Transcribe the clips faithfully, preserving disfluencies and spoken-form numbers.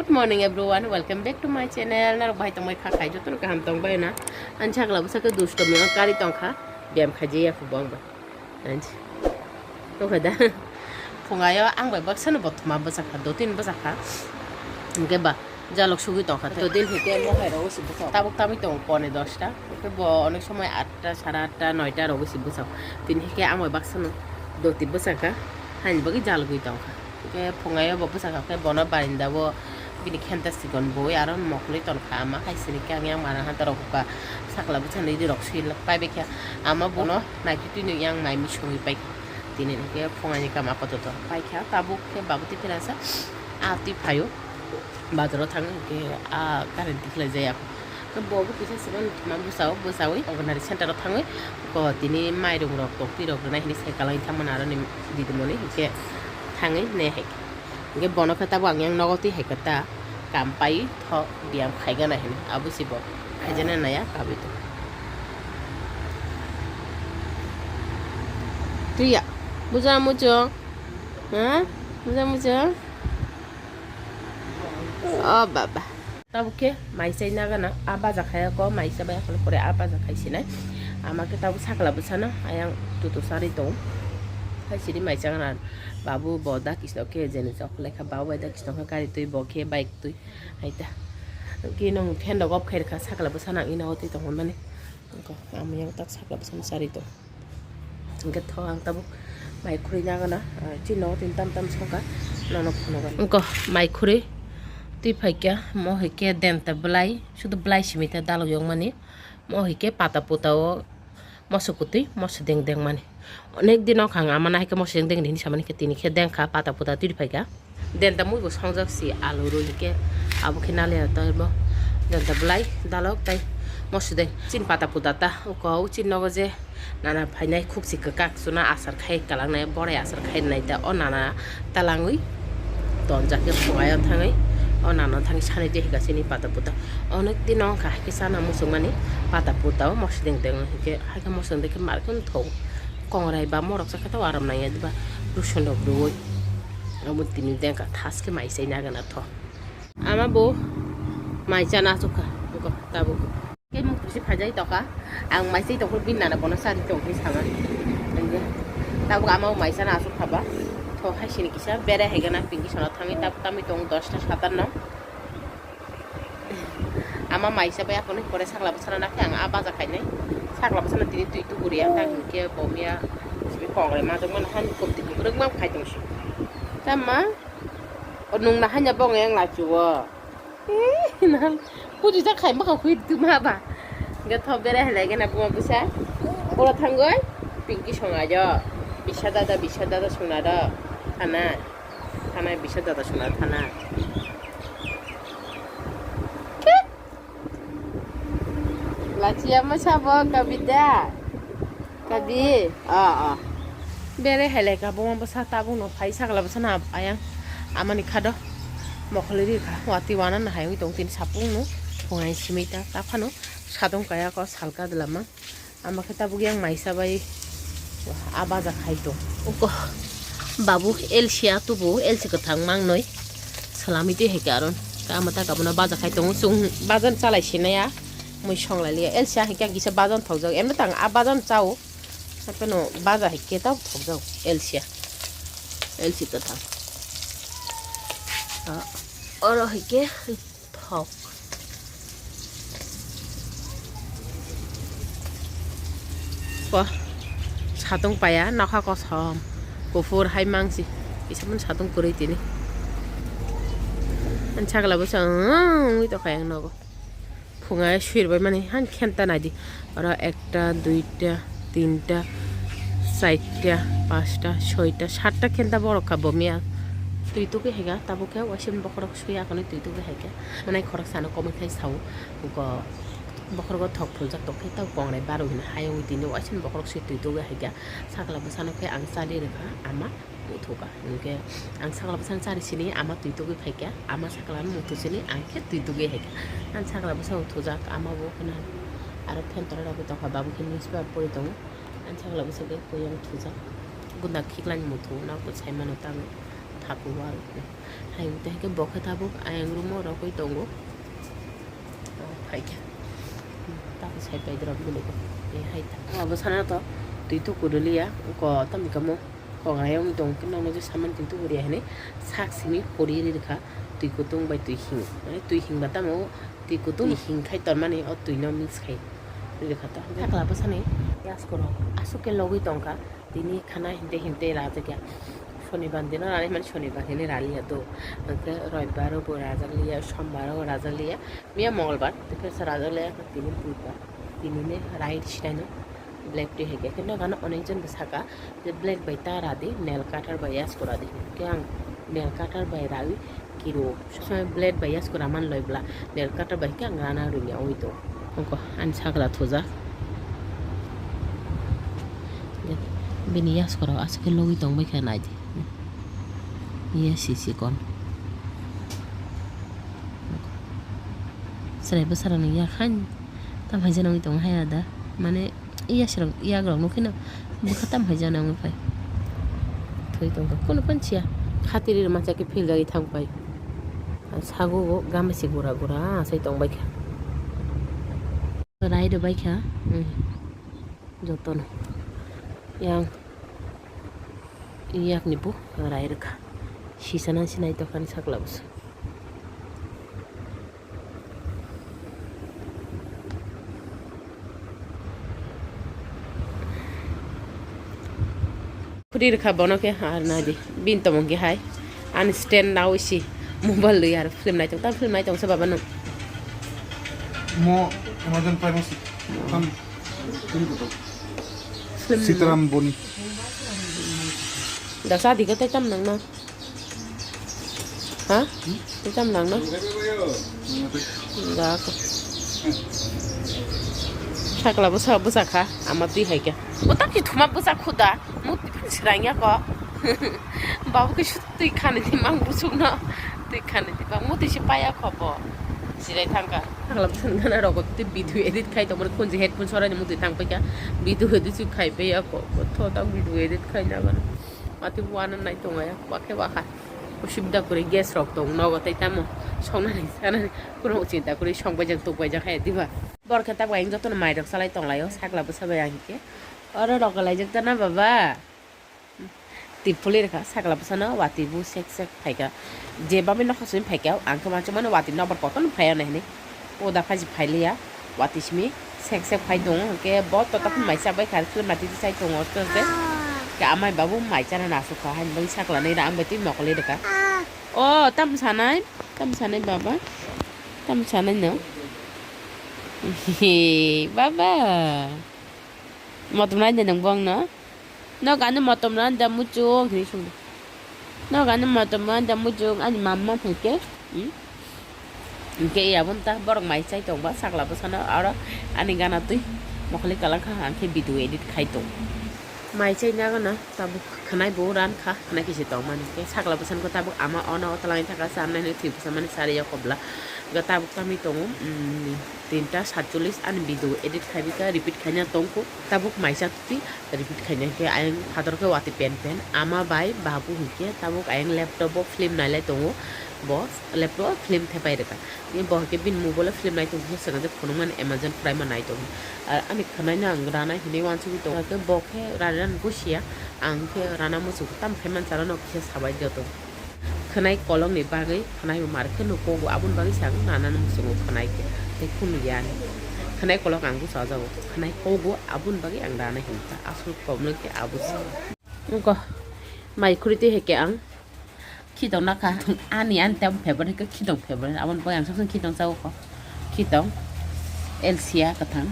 Morning everyone, welcome back to my channel. Narok bai tongbai kha khai joto kaham tongbai na. Ani sakla bwsa khe dusto mi kari tongkha. Biyam khai je ya khubo ang bai. Ani. Tongkha da. Phungayo ang bai baksa no bothoma bwsa kha, do tin bwsa kha. Hingke ba jalok sugui tongkha. Do tin hingke mo hai ro si bwsa. Tabuk tamui tong pone dosta. Hingke bo onek somoi atta, sara atta, noita rogo si bwsa. Tin hingke ang bai baksa no do tin bwsa kha. Hani bagwi jalgui tongkha. Hingke phungayo bo bwsakha khe bono barindao bini khenta sikon bui aro mokloi tonkha ama, hai sini khe ang yang mara hanta rok kha sakla bwsa nwi rok sui paibaikha ama bono naitwi twi nwi yang mai mi songwi paikha tini hwnkhe phungaini kama kotor paikha tabuk khe babutwi phirasa a twi phaio bazaro thangwi hwnkhe a gari tikhlai jaya. Bo bo kisa sibon thuma bwsao bwsawi ordinary center o thangwi ko tini mairung rok tongtwi rok rwnai hinwi sai kwlai tamo naro ni didimoni hwnkhe thangwi ne hai hwnkhe bono khe tabuk ang yang nogo twi hai khe ta kam pai tho biyam khaigana hinwi abo se bo khaijana naya kabui tong. Tuya buja muchung ha buja muchung o baba. Tabuk khe maisai nagana a baja khaya ko maisa bai akholo pore a baja khai sinai ama khe tabuk sakla bwsano ayang tutu sarwi tong khai siri maisa gana babu bo da kisno khe jeni jok lekha babu bai da kisno khe gari twi bo khe bike twi hai ta khe nung phen rok off khai rwkha sakla bwsano ang ino twi tong hwnmani. Wngkha, amoni ang tak sakla bwsano charwi tong. Hwnkhe tho ang tabuk mai khurui nagana, ah, chini nogo tini tam tam songkha, nono phunukgwi. Wngkha, mai khurui twi phaikha, mo hai khe denta bwlai, sudu bwlai simi ta dalogwi wngmani, mo hai khe pata puta o moso kwtwi, moso deng deng mani. Onek din wngkha ang ama no hai khe moso deng deng hinwi samani khe tini khe dengkha pata puta twi phaikha. Denta mui bo songjak si alu rwi hwnkhe abo khe naliya tei bo denta bwlai dalok tei moso deng chini pata puta ta uko o chini nogo je nana phainai khukchi kwkak chuna asar khai kalangnai borai asar khai rwnai ta o nana talangwi tonjak khe phungai o thangwi o nana thangwi sanwi twi hika chini pata puta onek din wngkha hai khe chana muchungmani pata puta o moso deng deng hwnkhe hai khe moso deng khe mar khe thok. Kongrai ba morok chakhe tao aram nangya diba rusun rok rwui. Omo tini dengka thaske mai chai nagana tho. Ama bo mai chana asukha. Tabuk. Ke muk pusi phajai toka. Ang mai chai tokho bin nana bono sari tong hi sama. Tabuk ama bo mai chana asukha ba. Tho hai sini kisa bere hai gana pinki sono thangwi tabuk tamwi tong dosta satanno. Ama maisa bai aphano pore sakla bwsano nakhe ang a baja khainai. Sakla bwsano tini twi tuburi ang tang hinkhe bo miya simi kongrai majak mano hani kopti kwrwk ma khai tong si. Tamma o nung na hanya bong yang lachu o. Puji ta khai makha khui tuma ba. Ge tho bere hele gena buma bwsa. Oro thangoi pinki songa jo. Bisa dada bisa dada sona do. Thana. Thana bisa dada sona thana. Lachiya ma sabo kabida. Kabi. Ah, ah. Bere hele ka buma bwsa tabuk no phai sakla bwsa na ayang. Amani khado. Mokholi ri kha. Wati wana na hayung tong tin sapung no. Phungai simi ta. Ta phano. Sadong kaya ko salka dlama. Ama khe tabuk yang maisa bai a baja khai tong. Uko babu elsia tubu elsi kwthang mangnoi salami twi hai karon. Ama ta kabono baja khai tongo chwng bajan chalai sinaya mui songlai liya elsia hai khe kisa bajan thokjak emno tang a bajan chao. Haikhe no baja hai khe tabo thokjak elsia elsi kwthang. Oro hai khe. Thok. Bo satung paya nokha kosom kuphur hai mangsi kisa mani satung kwrwi tini. Ani sakla bwsa wngwi tokha yang nogo phunga sirbai mani han khenta naidi. Oro ekta, duita, tinta, charta, pasta, soita, satta khenta borok kha bo miya. Twi tugwi hai kha tabuk khe waisa bokhorok suya khwnwi twi tugwi hai kha. Manai khoroksa no komoi khai sao. Go bokhorok thok phuljak tong khe tei kongrai barwi hwnwi hayungwi tini waisa bokhorok se twi tugwi hai kha. Sakla bwsano khe ang chali rwkha ama. Uthuka. Hinkhe ang sakla bwsano chari sini ama twi tugwi phaikha, ama sakla no muthu sini ang khe twi tugwi haikha. Ang sakla bwsa uthujak ama bo kheno aro phen toroi rogwi tongkha, babu khe newspaper pori tongo. Ang sakla bwsa khe kuyang uthujak. Gunda khiklani muthu nokto saimano tamo. Aku wal. Hai, tei ke bo khe tabuk ayang room o rogwi tongo. Oh, hai khe. Tabuk sai pai drop gulugo. Eh, hai ta. Abo sana to twi tuku rwliya. Ko tamni kamo. Ko ayang tong khe nang je saman twi tuku riya hini. Sak simi pori ri rikha. Twi kutung bai twi hing. Mane twi hing ba tamo twi kutung hing khai tor mani o twi no mix khai. Ri rikha to. Sakla bwsani yaskoro aswk khe logwi tongkha. Tini khana hinte hinte rajak ya. Shonibar dino rani mani shonibar hini rali ya do. Hwnkhe roibar bo rajak liya, sombar o rajak liya. Miya mongolbar, tei phesa rajak liya, tini budbar. Tini ne right side no black twi hai khe. Khe nokano onek jon bwsaka je black bai ta radi, nail cutter bai yasko radi. Hwnkhe ang nail cutter bai rawi kiro. Sob somoi blade bai yasko raman loi bla, nail cutter bai khe ang rana rwya oi to. Ongko ani sakla thujak. Bini yasko rok aswk khe logwi tong bai kha nai di. Iya si si kon. Chwrai bwsarok ni yak han tam hai jani tongo hai ada. Mane iya sirok, yak rok nukhe no bwkha tam hai jani wngwi phai. Thwi tongkha. Kunu kunu siya. Khatiri rwma chakhe phil jagwi thang pai. Sago o gama se gura gura asai tong bai kha. Rai rw bai kha. Hmm. Jotono. Yang yakni bo rai rwkha. Sisana sinai tokha ni sakla bwsa. Khuri rwkha bono khe ar nadi. Bin tomong khe hai. Ani stand nawi si mobile lwi ar film nai tong. Ta film nai tong sa baba nung. Mo Amazon Prime si. Tam film ko to. Film Sitaram Boni. Da sa di ko tai tam nang na. Ha? Tei tam nang no? Dako. Sakla bwsa bwsa kha, ama twi hai khe. O tak si thuma bwsa khuda, muti phan sirang ya ko. Babu khe sut twi khani di mang busuk no. Twi khani di bang muti se paya kho bo. Jirai thangkha. Sakla bwsa ni gana rogo tei video edit khai tongmani khunju headphone sorai ni muti thang paikha. Video edit khai paya ko. Tho tak video edit khai na gana. Mati buana nai tongaya, wakhe wakha. Usubida kwrwi gas rok tong nogo tei tamo songnani sanani kuno chinta kwrwi songbaijak tukbaijak hai diba. Borok khe tabuk ayang jotono mai rok salai tonglaio, sakla bwsa bai ang khe. Oro rok laijak tana baba. Tipuli rwkha sakla bwsano watwi bu sek sek phaikha. Je bami nokha simi phaikha, ang khe uansukmano watwi nokbar kotorno phaio hinwi. Poda phaji phailiya, watwi simi sek sek phai tongo, hwnkhe bo tota phano mai chabai kha, khulumna titi chai tongo, hwnkhe khe amai babu mai chana nasukha, haini bagwi saklanwi rang bai twi mokol rwkha. O, tamo sanai, tamo sanai baba, tamo sanai no? He, baba. Motom nai de nang bong no? Nok ani motom randa muchung hinwi sung. Nok ani motom randa muchung ani mamma hwnkhe. Hmm? Hwnkhe iya bo ta borok mai chai tong ba sakla bwsano aro ani gana twi mokholi kalang kha hwnkhe video edit khai tong. Mai chai nagana tabuk khwnai bo ran kha khwnai kisi tong mani khe sakla bwsano khe tabuk ama ono otolangi thaka sa nai thwi bwsa mani sari ya kobla. Ga tabuk tami tongo, hmm, tinta satcholish ani video edit khai bika repeat khaina tongkho tabuk mai chak twi. Repeat khaina khe ayang phator khe watwi pen pen ama bai babu hinkhe tabuk ayang laptop o film nailai tongo, bo laptop o film thepai rwkha. Bo hinkhe bini mobile o film nai tongkhe swkang je phunukmani Amazon Prime o nai tongo. Ar ani khwnaino ang rana hinwi uansugwi tongo, bo khe rani rani busiya, ang khe rana muchung tamo khai mansa rano kisa sabai joto. Khwnai kolokni bagwi khwnai bo mar khe nuk kogo, aboni bagwi se ang nanani muchungo khwnai khe tei khunu ya ani. Khwnai kolok ang bwsa o jago, khwnai kogo aboni bagwi ang rana hinwi ta aswk problem khe abo se. Wngkha mai khuri twi hai khe ang khitong nakha ani ani tei favorite khe khitong favorite aboni bagwi ang sabsong khitong chago kho. Khitong elsia kwthang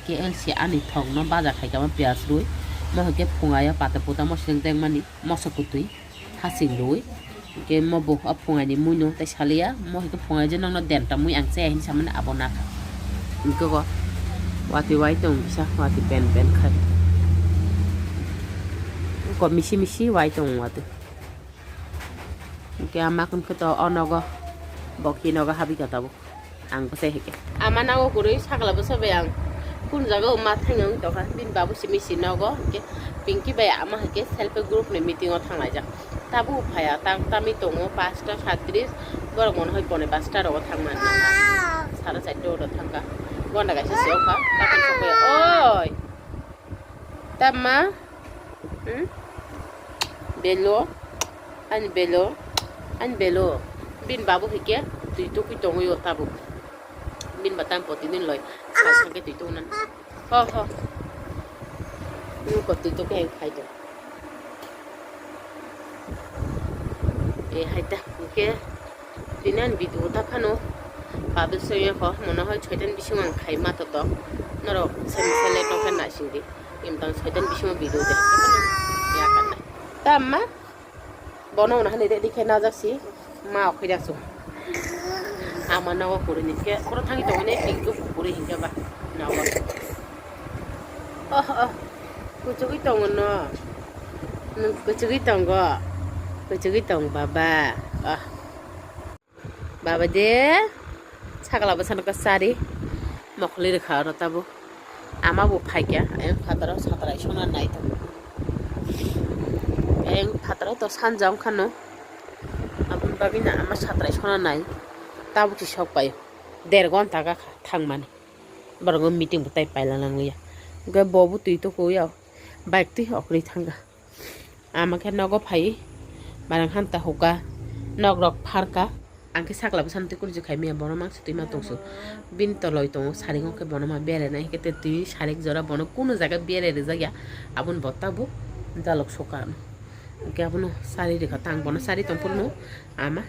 khe elsia ani thokno baja khai khe omo piyaj rwi mo hai khe phunga ya pata puta mo seleng tengmani moso kwtwi. Hasing rwi. Hwnkhe mo bo o phungai ni mui no tei saliya, mo hwnkhe phungai je nokno denta mui ang chaya hinwi samani abo nakha. Hwnkhe go watwi wai tong kisa, watwi pen pen khai. Ko misi misi wai tong watwi. Hwnkhe ama kun khe to o nogo bokhi nogo habikha tabuk. Ang bwsai hai khe. Ama nango kwrwi sakla bwsa bai ang. Kun jaga o ma thangya wng tongkha. Bini babu simi si nogo. Hwnkhe Pinky bai ama hai khe self help group ni meeting o thanglaijak. Tabuk phaiya, tang tamwi tongo, pasta satris, borok mone hoi pone pasta rogo thangmani. Sara charta oro thangkha. Gonda kaisa se wngkha, tapung sokya. Oi! Tamma? Hmm? Belo? Ani belo? Ani belo? Bini babu hwnkhe twi tukui tongwi o tabuk. Bini ba tang poti din loi. Sal sangke twi tuknani. Ho, ho. Nuko twi tukui ang khai tong. E hai ta, hwnkhe tini ani video ta phano publish ongya kho, mone hoi soitan bisingo ang khai ma to to. Norok semi sele tongkhe naising di. Imtang soitan bisingo video de. Ya kan na. Ta amma? Bono hwnna hwnwi ready khe najak si ma okhai dak chung. Ama nogo kwrwi ni khe oro thangwi tongwi nai pik duk kwrwi hinkhe ba nogo. Oh, oh. Kuchugwi tongo no. Nwng kuchugwi tongo. Kuchugwi tong baba. Oh. Baba de, sakla bwsano khe sari, mokholi rwkha oro tabuk. Ama bo phaikha, ayang phataro satrai sona nai tongo. Ayang phataro to sanja wngkha no. Aboni bagwi no ama satrai sona nai. Tabuk se sok pai. Der gonta gakha thangmani. Borokno meeting bo tai paila nangliya. Hwnkhe bo bo twi tukuya. Bike twi okrwi thangkha. Ama khe nogo phai, barang hanta hukha, nok rok pharkha. Ang khe sakla bwsano twi kurju khai maya, bono mangsa twi ma tongsu. Bini toloi tongo, saringo khe bono ma berai nai, hwnkhe twi sarik jora bono kunu jaga berai rijak ya, aboni bo tabuk dalok sokha. Hwnkhe abono sari rikha, tang bono sari tong phuru no ama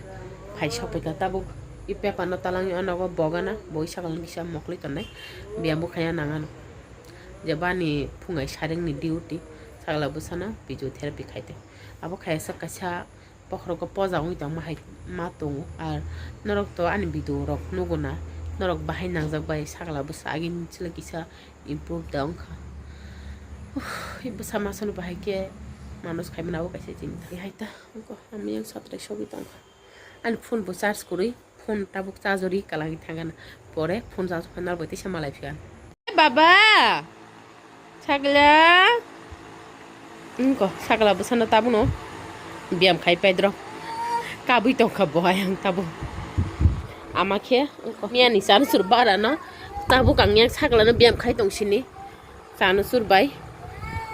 phai sokphaikha tabuk. I paper no talangya o nogo bogana, bo i sakla no kisa mokloi tongnai, biyang bo khaiya nangano. Je bani phungai saringni duty, sakla bwsano physiotherapy khaite. Abo khaisa kaisa bokhorogo poja wngwi tongma hai ma tongo. Ar norok to ani video rok nugo na, norok bahai nangjak bai sakla bwsa agini chwla kisa improve da wngkha. Uff, bwsa masano bahai khe manus khaimani abo kaisa chini hai ta wngkha, hamya satrai sogwi tongkha. Ani phone bo charge kwrwi. Phone tabuk charge o ri kalangwi thangana. Pore phone charge o phanal bai teisa malai phiya. Baba! Sagla! Wngko, sagla bwsano tabukno biyam khai paidrok. Kabui tongkha bo ayang tabuk. Ama khe wngko. Miyani chana sur bara no tabuk ang yang saglano biyam khai tongsini. Chano sur bai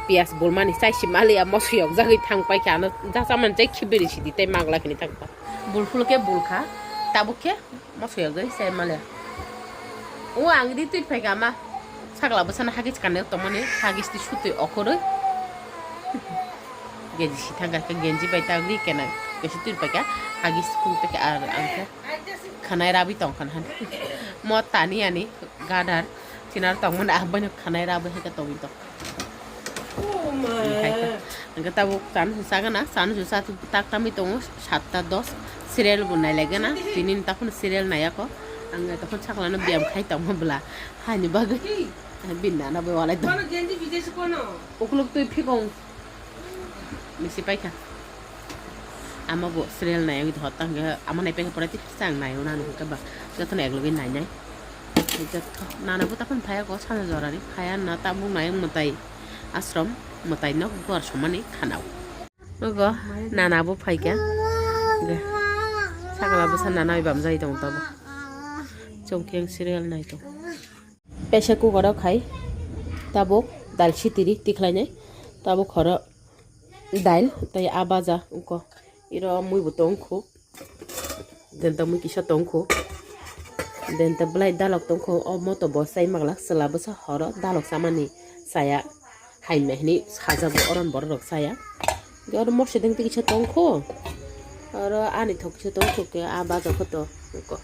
piyas bulmani chai si maliya moso yokjagwi thang paikha, ano jachamani chai khibiri sidi tei magla khini thang pa. Bulphul khe bulkha, tabuk khe moso yokjagwi chai maliya. O ang ri twi phaikha ma, sagla bwsano hagis kanwi tongmani, hagis twi sutwi okhorwi. Genji si thangkha khe genji bai tagwi kenang, kesi twi paikha, hagis khum paikha, ar ang khe khanai rabwi tongkha han. Mo tani ani. Gadar, chinar tongmani abaino khanai rabo hai khe tongwi tong. Hai khe. Hwnkhe tabuk chano se chagana, chano se chak tak tamwi tongo, satta dos, serial bo nailaigana, tini ni takhwno serial naiyakho. Ang takhwno saklano biyam khai tongma bwla, haini bagwi. Bini nana bai walai tong. Ukuluk twi phikong. Misi paikha. Ama bo serial nai wngwi thot tang khe ama nai paikha pore tisa ang nai nang hwnkhe ba jotono ek logi nai nai. Joto nana bo taphano phaiya ko sana jorani phaiya na tabuk nai mwtai ashram mwtai nok duar somani khanao. Nogo nana bo phaikha. Sakla bwsa nana bai bamjai tongo tabuk. Chongkhe ang serial nai tongo. Pressure cooker o khai tabuk dal sitiri tikhlainai tabuk khoro dal tei a baja wngkho iro mui bo tongkho denta mui kisa tongkho denta belai dalok tongkho o moto bo chai maglak chwla bwsa horo dalok chamani chaya. Hai mehni sajago oron borok rok chaya. Hwnkhe oro mosodeng twi kisa tongkho. Oro ani thok kisa tongkho khe a baja photo wngkho.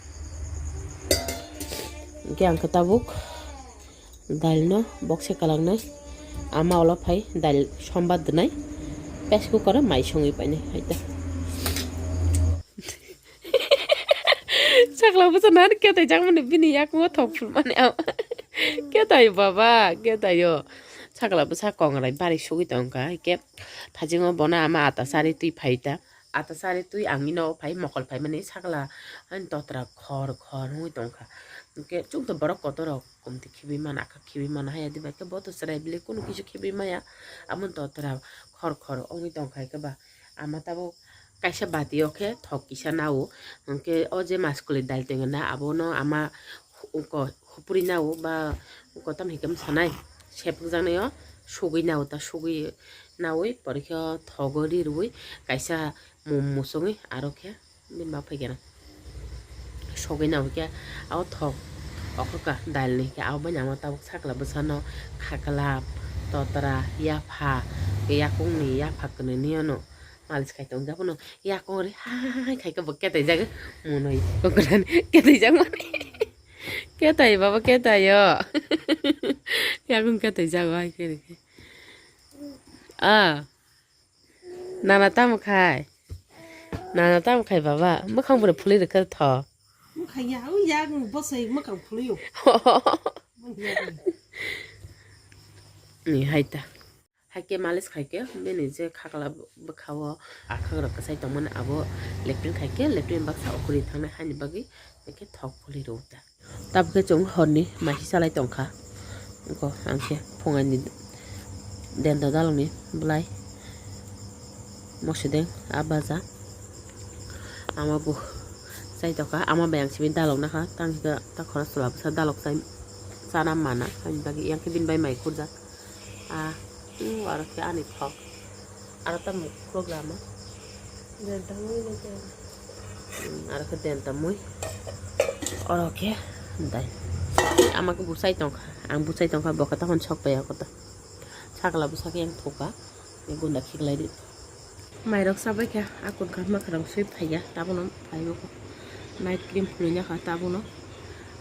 Hwnkhe ang khe tabuk dal no bokse kalangnai. Ama ulo phai dal sombar dwnai. Pressure cooker o mai songwi painai hai ta. Sakla bwsa nang ketai jakmani bini yakung o thok phulmani ama. Ketai baba, ketai o. Sakla bwsa kongrai bari sugwi tongkha, hwnkhe thajingo bono ama ata sari twi phai ta. Ata sari twi ang ino phai mokol phaimani sakla ani totra khor khor wngwi tongkha. Hwnkhe chwngto borok kotor rok kumti khibi mana, akha khibi mana haya dibai khe bo to chwrai bwlwi kunu kisu khibi maya. Amo totra khor khor wngwi tongkha, hwnkhe ba Ama tabuk kaisa bati o khe thok kisa nao, hwnkhe o je maskuli dal tongna abono ama hu-, ko-, hupri nao ba ko tam hikhe sanai sepjak nai o sugwi nao ta sugwi nawi porikhe o thogo ri rwi kaisa mum musungwi aro khe bini ma phaikhe sogwi nao khe o thok okhoka dal ni khe abo bai namo tabuk sakla bwsano khakla totra yapha yakung ni yapha kwnwi ni ono. Malis khai tong japhano yakung ri hai khai khe bo ketai jago monoi kokoran ketai jak mani ketai baba ketai o yakung ketai jago hai khe rikhe a nana tamo khai nana tamo khai baba mwkhang bwrwi phulwi rwkha tho Mwkhang ya, o ya, bwsai mwkhang phulwi o. Ni hai ta. Haikhe malis khaikhe bini je khakla bwkhao akhak rok kwchai tongmani abo lepin khaikhe lepin baksa okuri thangnai haini bagwi haikhe thok phuli rw ta. Tabukhe chwng horni maisi chalai tongkha. Wngkha ang khe phungaini denta dalokni bwlai mosodeng a baja ama bo chai tongkha ama bai ang simi dalok nakha tang hwnkhe ta khoroksa dalok chai chana mana haini bagwi yang khe bini bai mai khurjak. Ah, uh, aro khe ani thok. Aro tamo program o. Denta mui no khe. Hmm, aro khe denta mui. Oro khe dai. Ama khe buchai tongkha. Ang buchai tongkha, bo khe tokon sok pai ako ta. Sakla bwsa khe yang thoka. Gunda khiklai di. Mairok chabai kha, akon kha, mwkhwrang swi phaiya, tabono phaibo kho. Night cream phulwi nakha, tabono.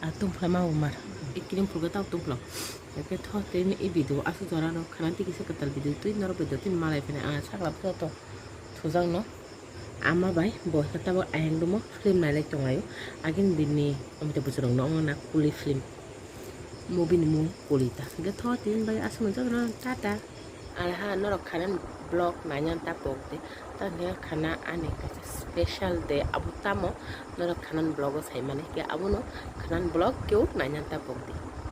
A tungphla ma bo mar. I cream phulkhe tabo tungphla. Hwnkhe tho tini i video aswk jora no khana tiki se kwtal video twi norok video tini malai phani ang sakla bwsa to thujak no. Ama bai bo khe tabo ayang dumo film nailai tonglaio. Agini bini omte bwswrwng no ongna kuli film. Movie ni mung kuli ta. Hwnkhe tho tini bai aswk no jotono tata. Alha norok khanan vlog naina ta pok de. Tang khe khana ani kaisa special day abo tamo norok khanan vlog o saimani. Khe abono khanan vlog keu naina ta pok de.